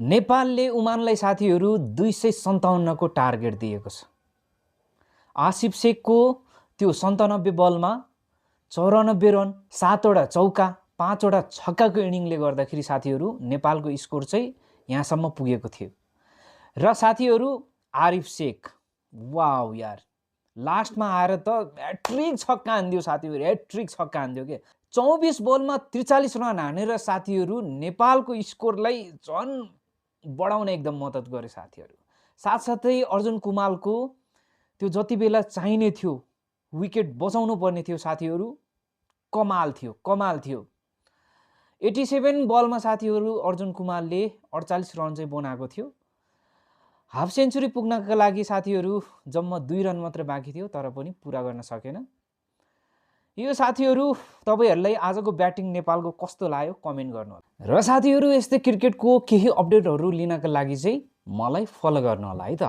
नेपालले ओमानलाई साथीहरू 257 को टार्गेट दिएको छ। आसिफ शेखको त्यो 97 बलमा 94 रन, 7 वटा चौका, 5 वटा छक्काको इनिङले गर्दाखेरि साथीहरू नेपालको स्कोर चाहिँ यहाँसम्म पुगेको थियो। र साथीहरू आरिफ शेख, वाउ यार, लास्टमा आएर त ह्याट्रिक छक्का हान्दियो साथीहरू, ह्याट्रिक छक्का हान्दियो के। 24 बलमा 43 रन हानेर साथीहरू नेपालको स्कोरलाई झन् बढाउन एकदम मद्दत गरे साथीहरू। साथसाथै अर्जुन कुमालको त्यो जति बेला चाहिने थियो, विकेट बचाउनु पर्ने थियो साथीहरू, कमाल थियो। 87 बलमा साथीहरू अर्जुन कुमालले 48 रन चाहिँ बनाएको थियो। हाफ सेन्चुरी पुग्नका लागि साथीहरू जम्मा 2 रन मात्र बाँकी थियो, तर पनि पुरा गर्न सकेन। यो साथीहरू तपाईहरुलाई आजको ब्याटिङ नेपालको कस्तो लाग्यो कमेन्ट गर्नु होला। र साथीहरू यस्तै क्रिकेटको केही अपडेटहरु लिनका लागि चाहिँ मलाई फलो गर्नु होला है त।